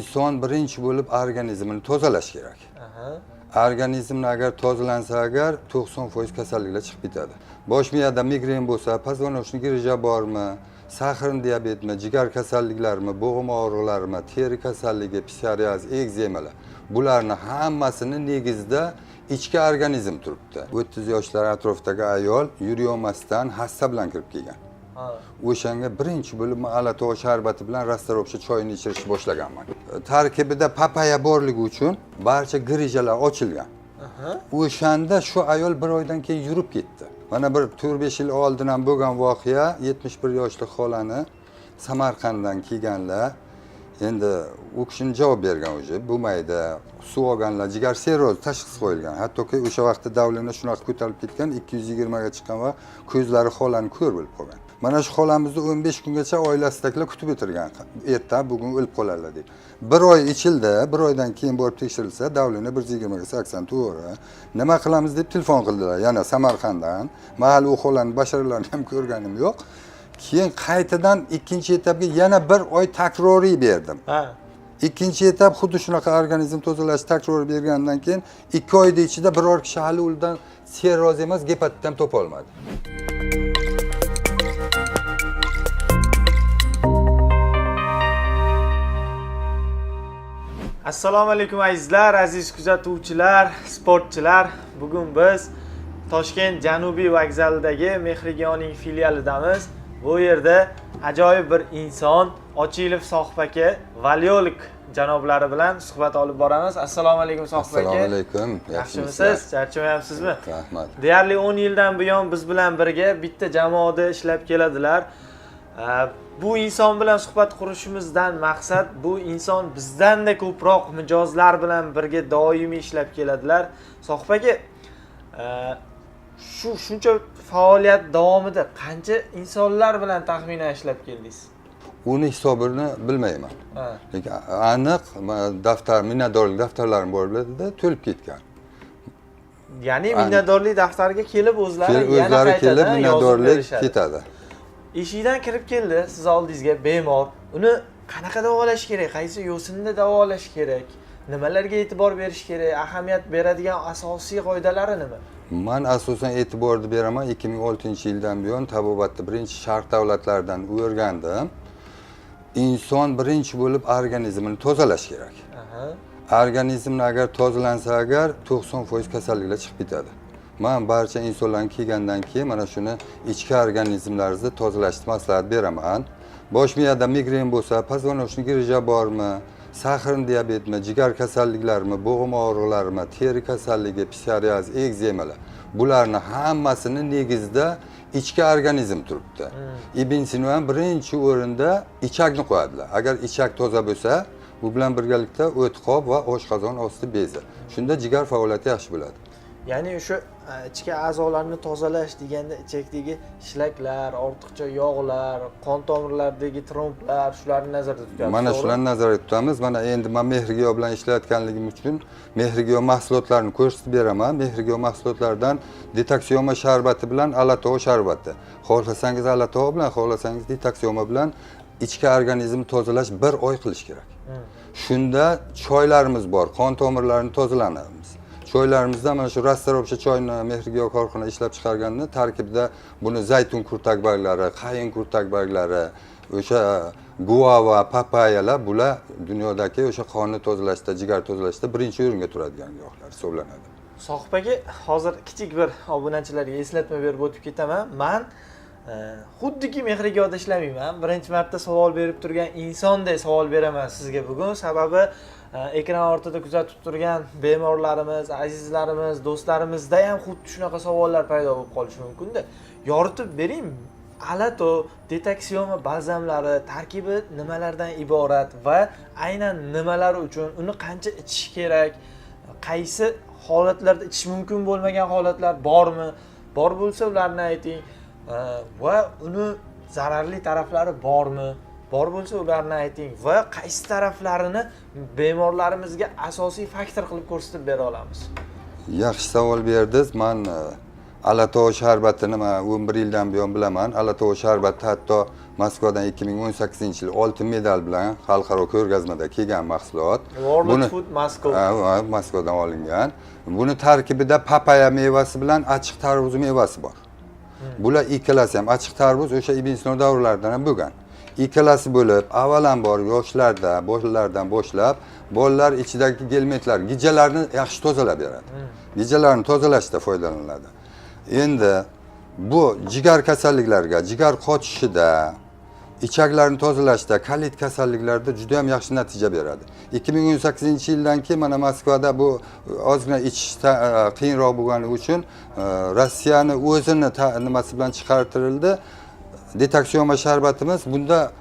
Inson birinchi bo'lib organizmini tozalash kerak. Organizmni agar tozalansa agar 90% kasalliklar chiqib ketadi. Bosh miyada migren bo'lsa, позвоночный грыжа bormi, сахарный diabetmi, jigar kasalliklarimi, bo'g'im og'riqlarimi, teri kasalligi, psoriaz, ekzemalar. Bularni hammasini negizida ichki organizm turibdi. 30 yoshlar atrofidagi ayol yuriyolmasdan hassa bilan kirib kelgan. O'shanga birinchi bo'lib man Alatog' sharbati bilan расторопша choyini ichirishni boshlaganman. Tarkibida papaya borligi uchun barcha грыжа lar ochilgan. O'shanda shu ayol bir oydan keyin yurib ketdi. Mana bir 4-5 yil oldin ham bo'lgan voqea, 71 yoshli xolani Samarqanddan kelganlar. Endi u kishini javob bergan уже, bo'lmaydi. Suv olganlar, jigar sirroz tashxis qo'yilgan. Hattoki o'sha vaqtda давление shunaqa ko'tarilib ketgan, 220 ga chiqqan va ko'zlari xolani ko'r bo'lib qolgan. Mana shu xolamizni 15 kungacha oilasidagilar kutib o'tirgan. Erta bugun o'lib qoladilar deb. Bir oy ichildi, bir oydan keyin borib tekshirilsa, давление 120 ga 80 to'g'ri. Nima qilamiz deb telefon qildilar yana Samarqanddan. Men hali u xolani basharalarini ham ko'rganim yo'q. Keyin qaytadan ikkinchi etapga yana bir oy takroriy berdim. Ikkinchi etap xuddi shunaqa organizm tozalash takroriy bergandan keyin 2 oyda ichida biror kishi hali undan sirroz emas, gepatit ham topa olmadi. Assalomu alaykum azizlar, aziz kuzatuvchilar, sportchilar. Bugun biz Toshkent Janubiy vokzalidagi Mehrigiyoning filialidamiz. Bu yerda ajoyib bir inson Ochilov Sohib aka, valiolog janoblari bilan suhbat olib boramiz. Assalomu alaykum Sohib aka. Assalomu alaykum. Yaxshimisiz? Charchamayapsizmi? Rahmat. Deyarli 10 yildan buyon biz bilan birga bitta jamoada ishlab keladilar. Bu inson bilan suhbat qurishimizdan maqsad, bu inson bizdanda ko'proq mijozlar bilan birga doimiy ishlab keladilar. Sohib aka, shu shuncha faoliyat davomida qancha insonlar bilan taxminan ishlab keldingiz? Uni hisobini bilmayman. Lekin aniq daftar, minnatdorlik daftarlarim bor edi, to'lib ketgan. Ya'ni minnatdorlik daftariga kelib o'zlari yana o'zlari kelib qaytadan yozib minnatdorlik berishadi. ketadi. Eshikdan kirib keldi siz oldingizga bemor. Uni qanaqa davolash kerak? Qaysi yo'sinda davolash kerak? Nimalarga e'tibor berish kerak? Ahamiyat beradigan asosiy qoidalari nima? Man asosan e'tiborni beraman. 2006-yildan buyon tabobatni birinchi sharq davlatlaridan o'rgandim. Inson birinchi bo'lib organizmini tozalash kerak. Organizmni agar tozalansa agar 90% kasalliklar chiqib ketadi. Man barcha insonlarni kelgandan keyin mana shuni ichki organizmlaringizni tozalashni maslahat beraman. Bosh miyada migren bo'lsa, позвоночный грыжа bormi, сахарный diabetmi, jigar kasalliklarimi, bo'g'im og'riqlarimi, teri kasalligi, psoriaz, ekzemalar. Bularni hammasini negizida ichki organizm turibdi. Ibn Sino ham birinchi o'rinda ichakni qo'yadilar. Agar ichak toza bo'lsa, bu bilan birgalikda o'tqob va oshqozon osti bezi. Shunda jigar faoliyati yaxshi bo'ladi. Ya'ni o'sha ichki a'zolarni tozalash deganda ichakdagi shlaklar, ortiqcha yog'lar, qon tomirlaridagi tromblar, shularni nazarda tutamiz. Mana to'g'rimi? shularni nazarda tutamiz. Mana endi men Mehrigiyo bilan ishlayotganligim uchun Mehrigiyo mahsulotlarini ko'rsatib beraman. Mehrigiyo mahsulotlaridan detoksioma sharbati bilan Alatog' sharbati. Xohlasangiz Alatog' bilan, xohlasangiz detoksioma bilan ichki organizmni tozalash bir oy qilish kerak. Shunda choylarimiz bor, qon tomirlarini tozalanamiz. Choylarimizda mana shu расторопша choyni Mehrigiyo korxona ishlab chiqarganini tarkibida buni zaytun kurtak barglari, qayin kurtak barglari, o'sha guava, papayalar, bular dunyodagi o'sha qonni tozalashda, jigar tozalashda birinchi o'ringa turadigan giyohlar hisoblanadi. Sohib aka, hozir kichik bir obunachilarga eslatma berib o'tib ketaman. Man xuddiki Mehrigiyoda ishlamayman. Birinchi marta savol berib turgan insonday savol beraman sizga bugun. Sababi ekran ortida kuzatib turgan bemorlarimiz, azizlarimiz, do'stlarimizda ham xuddi shunaqa savollar paydo bo'lib qolishi mumkin-da. Yoritib bering. Alato detoksioma balzamlari tarkibi nimalardan iborat va aynan nimalar uchun, uni qancha ichish kerak, qaysi holatlarda ichish mumkin bo'lmagan holatlar bormi? Bor bo'lsa ularni ayting. Va uni zararli taraflari bormi? Bor bo'lsa ularni ayting va qaysi taraflarini bemorlarimizga asosiy faktor qilib ko'rsatib bera olamiz? Yaxshi savol berdingiz. Man Alatov sharbatini man 11 yildan buyon bilaman. Alatov sharbati hatto Moskvadan 2018-yil oltin medal bilan xalqaro ko'rgazmada kelgan mahsulot. World Food Moscow. Moskvadan olingan. Buni tarkibida papaya mevasi bilan achchiq tarvuz mevasi bor. Bular ikkalasi ham achchiq tarvuz o'sha Ibn Sino davrlaridan ham bo'lgan. Ikkalasi bo'lib, avvalambor yoshlarda, bolalardan boshlab, bolalar ichidagi gelmentlar, gijalarni yaxshi tozalab beradi. Gijalarni tozalashda foydalaniladi. Endi bu jigar kasalliklariga, jigar qotishida, ichaklarni tozalashda, kolit kasalliklarida juda ham yaxshi natija beradi. 2018-yildan keyin mana Moskvada bu ozgina ichishda qiyinroq bo'lgani uchun Rossiyani o'zini nimasi bilan chiqartirildi. Detoksioma sharbatimiz, bunda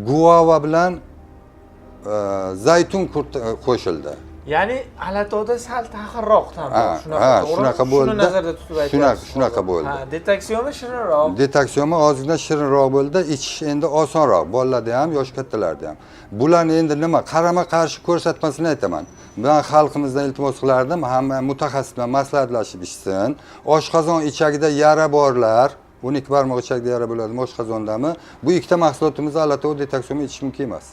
guava bilan zaytun kurti qo'shildi. Ya'ni Alatovda sal taxirroq ta'm bor. Shunaqa bo'ldi. Shuni nazarda tutib aytyapsiz. Shunaqa bo'ldi. Ha, detoksioma shirinroq. Detoksioma ozgina shirinroq bo'ldi, ichish endi osonroq, bolalarda ham, yosh kattalarda ham. Bularni endi nima qarama-qarshi ko'rsatmasini aytaman. Men xalqimizdan iltimos qilardim, hamma mutaxassis bilan maslahatlashib ichsin. Oshqozon ichagida yara borlar, 12 barmoq ichagida yara bo'ladimi, oshqozondami? Bu ikkita mahsulotimizni Alatov detoksioma ichish mumkin emas.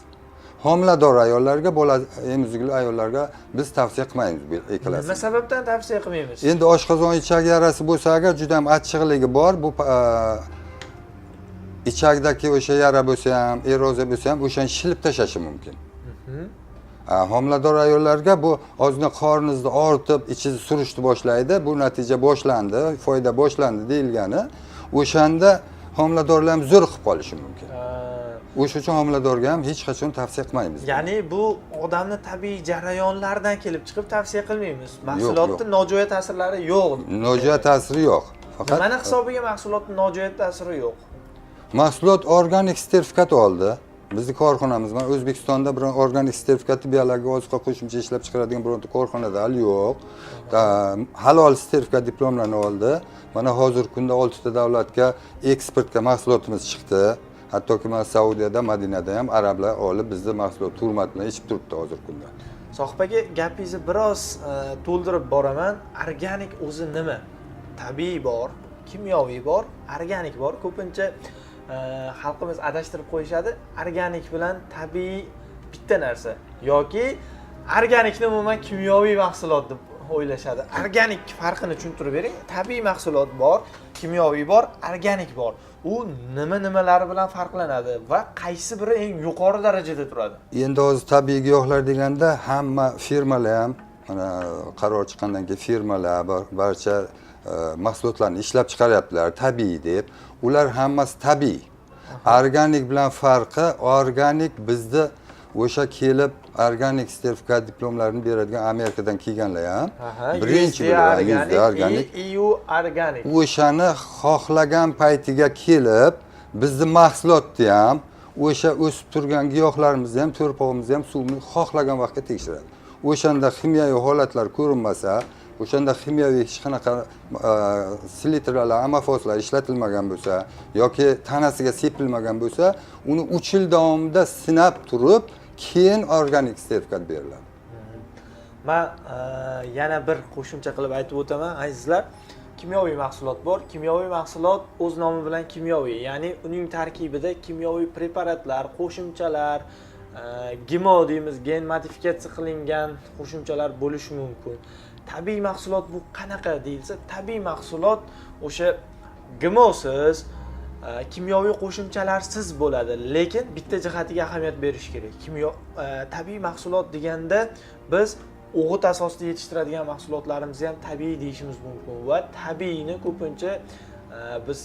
Homilador ayollarga, bola emizikli ayollarga biz tavsiya qilmaymiz bu ikkalasini. Nima sababdan tavsiya qilmaymiz? Endi oshqozon ichak yarasi bo'lsa agar juda ham achchiqligi bor, bu ichakdagi o'sha yara bo'lsa ham, eroziya bo'lsa ham o'shani shilib tashlashi mumkin. Homilador ayollarga bu ozgina qorningizni og'ritib, ichingizni surishni boshlaydi. Bu natija boshlandi, foyda boshlandi deyilgani, o'shanda homiladorlar ham zo'r qilib qolishi mumkin. O'sha uchun homiladorga ham hech qachon tavsiya qilmaymiz. Ya'ni bu odamni tabiiy jarayonlardan kelib chiqib tavsiya qilmaymiz. Mahsulotning nojo'ya ta'sirlari yo'q. Nojo'ya ta'siri yo'q. Faqat nimani hisobiga mahsulotning nojo'ya ta'siri yo'q? Mahsulot organik sertifikat oldi. Bizning korxonamiz, mana O'zbekistonda bir organik sertifikatli biologik oziqa qo'shimcha ishlab chiqaradigan bironta korxonada hali yo'q. Halol sertifikat diplomlarini oldi. Mana hozirgi kunda 6 ta davlatga eksportga mahsulotimiz chiqdi. Hattoki mana Saudiyada, Madinada ham arablar olib bizni mahsulot hurmat bilan ichib turibdi hozirgi kunda. Sohib aka, gapingizni biroz to'ldirib boraman. Organik o'zi nima? Tabiiy bor, kimyoviy bor, organik bor. Ko'pincha xalqimiz adashtirib qo'yishadi. Organik bilan tabiiy bitta narsa yoki organikni umuman kimyoviy mahsulot deb o'ylashadi. Organik farqini tushuntirib bering. Tabiiy mahsulot bor, kimyoviy bor, organik bor. U nima nimalari bilan farqlanadi va qaysi biri eng yuqori darajada turadi? Endi hozir tabiiy giyohlar deganda hamma firmalar ham mana qaror chiqqandan keyin firmalar barcha mahsulotlarni ishlab chiqaryaptilar tabiiy deb. Ular hammasi tabiiy. Organik bilan farqi, organik bizni o'sha kelib organik sertifikat diplomlarini beradigan Amerikadan kelganlar ham birinchi bo'lib organik, EU organik. O'shani xohlagan paytiga kelib bizni mahsulotni ham, o'sha o'sib turgan giyohlarimizni ham, to'rpog'imizni ham, suvni xohlagan vaqtga tekshiradi. O'shanda ximiyaviy holatlar ko'rinmasa, o'shanda ximiyaviy hech qanaqa selitralar, amofoslar ishlatilmagan bo'lsa yoki tanasiga sepilmagan bo'lsa, uni 3 yil davomida sinab turib, keyin organik sertifikat beriladi. Men yana bir qo'shimcha qilib aytib o'taman, azizlar. Kimyoviy mahsulot bor. Kimyoviy mahsulot o'z nomi bilan kimyoviy, ya'ni uning tarkibida kimyoviy preparatlar, qo'shimchalar, GMO deymiz, gen modifikatsiya qilingan qo'shimchalar bo'lishi mumkin. Tabiiy mahsulot bu qanaqa deyilsa, tabiiy mahsulot o'sha GMOsiz, kimyoviy qo'shimchalarsiz bo'ladi, lekin bitta jihatiga ahamiyat berish kerak. Tabiiy mahsulot deganda biz o'g'it asosida yetishtiradigan mahsulotlarimizni ham tabiiy deyishimiz mumkin va tabiiyni ko'pincha biz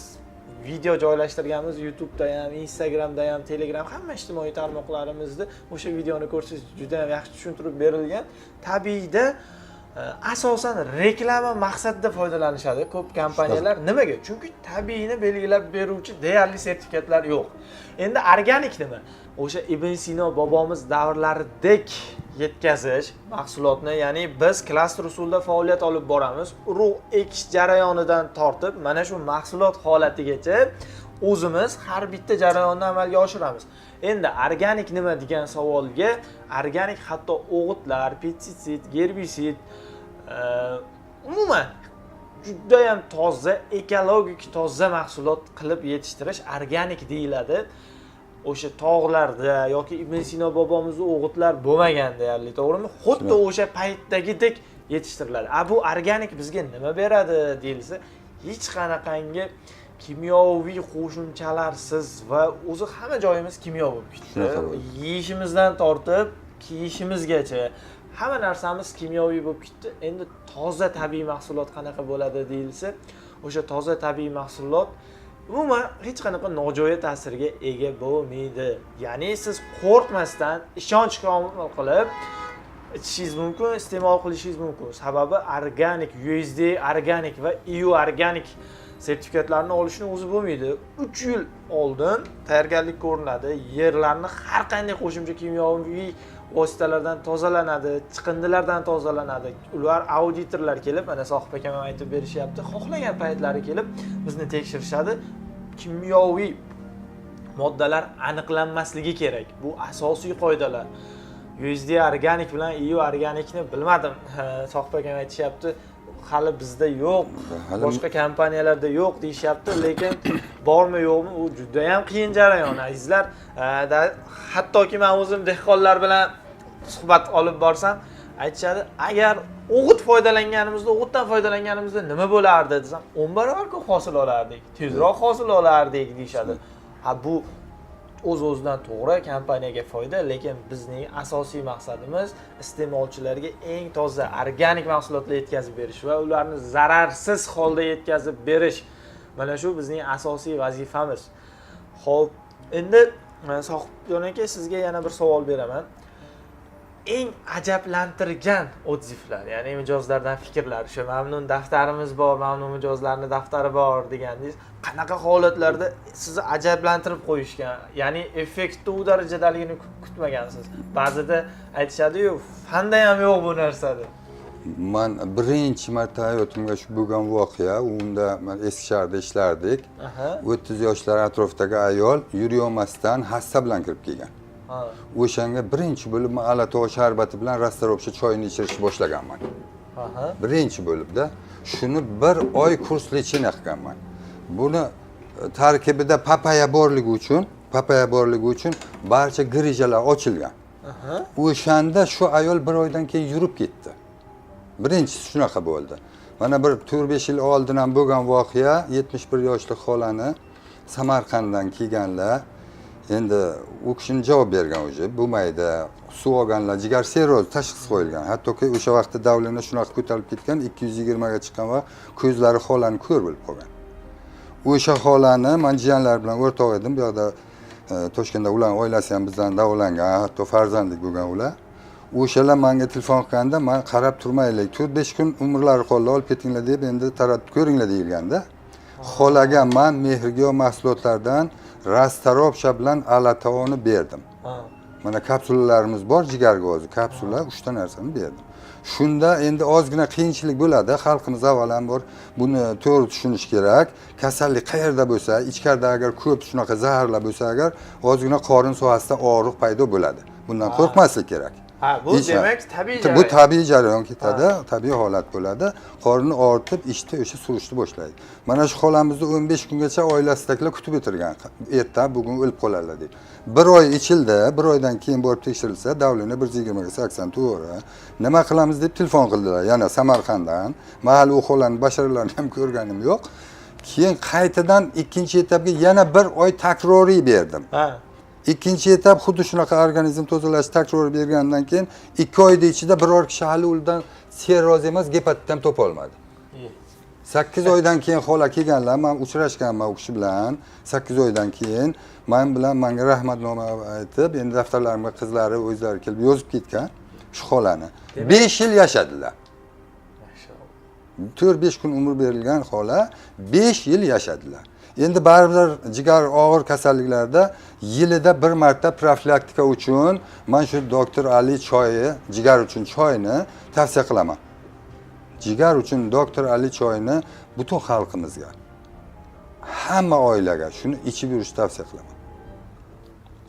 video joylashtirganmiz YouTube'da ham, Instagramda ham, Telegram, hamma ijtimoiy tarmoqlarimizda o'sha videoni ko'rsangiz juda ham yaxshi tushuntirib berilgan. Tabiiyda asosan reklama maqsadida foydalanishadi ko'p kompaniyalar. Nimaga? Chunki tabiiyni belgilab beruvchi deyarli sertifikatlar yo'q. Endi organik nima? O'sha Ibn Sino bobomiz davrlaridek yetkazish mahsulotni, ya'ni biz klaster usulida faoliyat olib boramiz. Urug' ekish jarayonidan tortib mana shu mahsulot holatigacha o'zimiz har bitta jarayonni amalga oshiramiz. Endi organik nima degan savolga, organik hatto o'g'itlar, pestisid, gerbisid, umuman Judayam toza, ekologik toza mahsulot qilib yetishtirish organik deyiladi. O'sha tog'larda yoki Ibn Sino bobomizni o'g'itlar bo'lmagan deyarli, to'g'rimi? Xuddi o'sha paytdagidek yetishtiriladi. A bu organik bizga nima beradi deyilsa, hech qanaqangi kimyoviy qo'shimchalarsiz va o'zi hamma joyimiz kimyo bo'lib ketdi. Yeyishimizdan tortib kiyishimizgacha hamma narsamiz kimyoviy bo'lib ketdi. Endi toza tabiiy mahsulot qanaqa bo'ladi deyilsa, o'sha toza tabiiy mahsulot umuman hech qanaqa nojo'ya ta'sirga ega bo'lmaydi. Ya'ni siz qo'rqmasdan ishonch komil qilib ichishingiz mumkin, iste'mol qilishingiz mumkin. Sababi organik, USDA organik va EU organik sertifikatlarni olishni o'zi bo'lmaydi. 3 yil oldin tayyorgarlik ko'rinadi, yerlarni har qanday qo'shimcha kimyoviy vositalardan tozalanadi, chiqindilardan tozalanadi. Ular auditorlar kelib, mana Sohib akam ham aytib berishyapti, xohlagan paytlari kelib bizni tekshirishadi. Kimyoviy moddalar aniqlanmasligi kerak. Bu asosiy qoidalar. USDA organik bilan EU organikni bilmadim. Sohib akam aytishyapti, hali bizda yo'q, boshqa kompaniyalarda yo'q deyishyapti, lekin bormi yo'qmi, u juda ham qiyin jarayon, azizlar. Hattoki men o'zim dehqonlar bilan suhbat olib borsam, aytishadi, agar o'g'it foydalanganimizda, o'g'itdan foydalanganimizda nima bo'lardi desam, 10 barobar ko'p hosil olardik, tezroq hosil olardik deyishadi. Ha, bu o'z-o'zidan to'g'ri, kompaniyaga foyda, lekin bizning asosiy maqsadimiz iste'molchilarga eng toza organik mahsulotlar yetkazib berish va ularni zararsiz holda yetkazib berish. Mana shu bizning asosiy vazifamiz. Xo'p, endi Sohibjon aka, sizga yana bir savol beraman. Eng ajablantirgan отзыв lar, ya'ni mijozlardan fikrlar, o'sha mamnun daftarimiz bor, mamnun mijozlarni daftari bor degandingiz, qanaqa holatlarda sizni ajablantirib qo'yishgan, ya'ni effektni u darajadaligini kutmagansiz. Ba'zida aytishadi-yu, fanda ham yo'q bu narsa deb. Man birinchi marta hayotimga shu bo'lgan voqea, unda man eski shaharda ishlardik. 30 yoshlar atrofidagi ayol yuriyolmasdan hassa bilan kirib kelgan. O'shanga birinchi bo'lib man Alatog' sharbati bilan расторопша choyini ichirishni boshlaganman. Birinchi bo'libda shuni bir oy kurs лечения qilganman. Buni tarkibida papaya borligi uchun barcha грыжа lar ochilgan. O'shanda shu ayol bir oydan keyin yurib ketdi. Birinchisi shunaqa bo'ldi. Mana bir 4-5 yil oldin ham bo'lgan voqea, 71 yoshli xolani Samarqanddan kelganlar. Endi u kishini javob bergan, уже bo'lmaydi, suv olganlar, jigar sirroz tashxis qo'yilgan. Hattoki o'sha vaqtda давление shunaqa ko'tarilib ketgan, 220 ga chiqqan va ko'zlari xolani ko'r bo'lib qolgan. O'sha xolani man jiyanlar bilan o'rtoq edim bu yoqda, Toshkentda ularni oilasi ham bizdan davolangan, hatto farzandlik bo'lgan ular. O'shalar manga telefon qilganda, man qarab turmaylik, 4-5 kun umrlari qoldi, olib ketinglar deb, endi taratib ko'ringlar deyilganda, xolaga man Mehrgiyo mahsulotlardan расторопша bilan Alatavoni berdim. Mana kapsulalarimiz bor, jigarga o'zi kapsula, uchta narsani berdim. Shunda endi ozgina qiyinchilik bo'ladi xalqimiz, avvalambor buni to'g'ri tushunish kerak. Kasallik qayerda bo'lsa, ichkarida agar ko'p shunaqa zaharlar bo'lsa agar, ozgina qorin sohasida og'riq paydo bo'ladi. Bundan qo'rqmaslik kerak. Ha, bu demak tabiiy Bu jarayon. Tabiiy jarayon ketadi, tabiiy holat bo'ladi. Qorni og'ritib, ishda o'sha surishni boshlaydi. Mana shu xolamizni 15 kungacha oilasidagilar kutib o'tirgan, erta bugun o'lib qoladilar deb. Bir oy ichildi, bir oydan keyin borib tekshirilsa, давление 120 ga 80, to'g'ri. Nima qilamiz deb telefon qildilar yana Samarqanddan. Man hali u xolani basharalarini ham ko'rganim yo'q. Keyin qaytadan ikkinchi etapga yana bir oy takroriy berdim. Ikkinchi etap xuddi shunaqa organizm tozalash takror bergandan keyin 2 oyda ichida biror kishi hali ulardan sirroz emas, gepatit ham topolmadi. 8 oydan keyin xola kelganlar, man uchrashganman u kishi bilan. 8 oydan keyin man bilan manga rahmatnoma aytib, endi daftarlarimga qizlari o'zlari kelib yozib ketgan shu xolani. 5 yil yashadilar. 4-5 kun umr berilgan xola 5 yil yashadilar. Endi baribir jigar og'ir kasalliklarda yilida bir marta profilaktika uchun man shu Doktor Ali choyi, jigar uchun choyni tavsiya qilaman. Jigar uchun Doktor Ali choyini butun xalqimizga, hamma oilaga shuni ichib yurishni tavsiya qilaman.